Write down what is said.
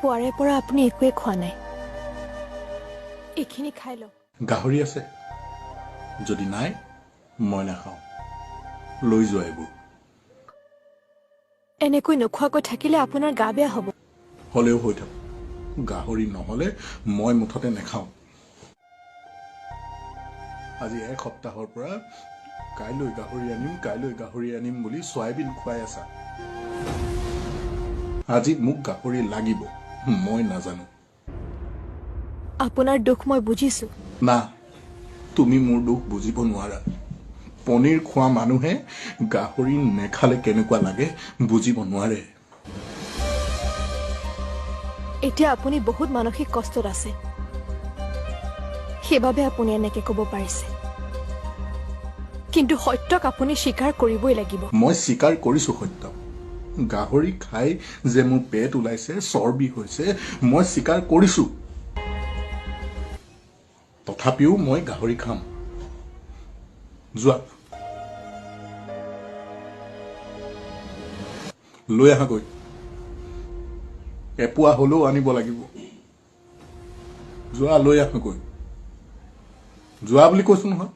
পুৱাৰে পৰা আপুনি একোৱে খোৱা নাই, এইখিনি খাই লওক। গাহৰি আছে? যদি নাই মই নাখাওঁ, লৈ যোৱা এইবোৰ। এনেকৈ নোখোৱাকৈ থাকিলে আপোনাৰ গা বেয়া হ'ব। হ'লেও হৈ থাকক, গাহৰি নহ'লে মই মুঠতে নাখাওঁ। আজি এক সপ্তাহৰ পৰা কাইলৈ গাহৰি আনিম, কাইলৈ গাহৰি আনিম বুলি চয়াবিন খুৱাই আছা। আজি মোক গাহৰি লাগিব, মই নাজানো। আপোনাৰ দুখ মই বুজিছো। না, তুমি মোৰ দুখ বুজিব নোৱাৰা। পনীৰ খোৱা মানুহে গাহৰি নেখালে কেনেকুৱা লাগে বুজিব নোৱাৰে। এতিয়া আপুনি বহুত মানসিক কষ্টত আছে, সেইবাবে আপুনি এনেকে ক'ব পাৰিছে। কিন্তু সত্যক আপুনি স্বীকাৰ কৰিবই লাগিব। মই স্বীকাৰ কৰিছো সত্য। গাহৰি খাই যে মোৰ পেট ওলাইছে, চৰ্বি হৈছে, মই স্বীকাৰ কৰিছো। তথাপিও মই গাহৰি খাম। যোৱা, লৈ আহাগৈ। এপোৱা হলেও আনিব লাগিব। যোৱা, লৈ আহাগৈ। যোৱা বুলি কৈছো নহয়।